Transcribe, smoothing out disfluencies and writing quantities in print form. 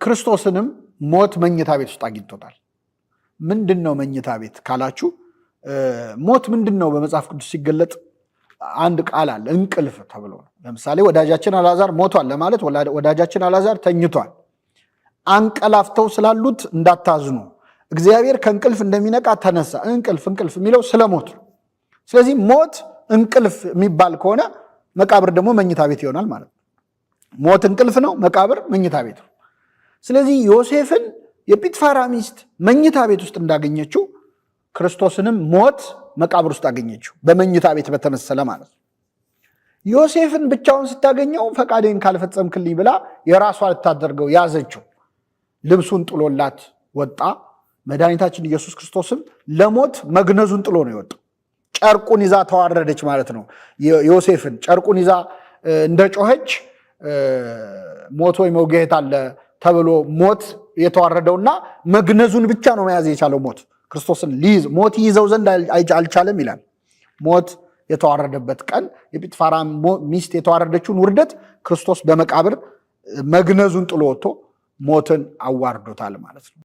ክርስቶስንም ሞት መኝታ ቤት ውስጥ አግኝቶታል። ምንድን ነው መኝታ ቤት ካላችሁ፣ ሞት ምንድን ነው? በመጽሐፍ ቅዱስ ሲገለጥ አንድ ቃል አለ፣ እንቅልፍ ተብሎ ነው። ለምሳሌ ወዳጃችን አልዓዛር ሞቷል ለማለት ወዳጃችን አልዓዛር ተኝቷል። አንቀላፍተው ስላሉት እንዳታዝኑ፣ እግዚአብሔር ከእንቅልፍ እንደሚነቃ ተነሳ። እንቅልፍ እንቅልፍ የሚለው ስለ ሞት ነው። ስለዚህ ሞት እንቅልፍ የሚባል ከሆነ መቃብር ደግሞ መኝታ ቤት ይሆናል ማለት ነው። ሞት እንቅልፍ ነው፣ መቃብር መኝታ ቤት ነው። ስለዚህ ዮሴፍን የጲጥፋራ ሚስት መኝታ ቤት ውስጥ እንዳገኘችው ክርስቶስንም ሞት መቃብር ውስጥ አገኘችው፣ በመኝታ ቤት በተመሰለ ማለት ነው። ዮሴፍን ብቻውን ስታገኘው ፈቃዴን ካልፈጸምክልኝ ብላ የራሷ ልታደርገው ያዘችው። ልብሱን ጥሎላት ወጣ። መድኃኒታችን ኢየሱስ ክርስቶስም ለሞት መግነዙን ጥሎ ነው የወጣው። ጨርቁን ይዛ ተዋረደች ማለት ነው። ዮሴፍን ጨርቁን ይዛ እንደጮኸች ሞት ወይ መውጋየት አለ ተብሎ ሞት የተዋረደውና መግነዙን ብቻ ነው መያዝ የቻለው ሞት ክርስቶስን ሊይዝ ሞት ይይዘው ዘንድ አልቻለም ይላል። ሞት የተዋረደበት ቀን የጲጥፋራ ሚስት የተዋረደችውን ውርደት ክርስቶስ በመቃብር መግነዙን ጥሎ ወጥቶ ሞትን አዋርዶታል ማለት ነው።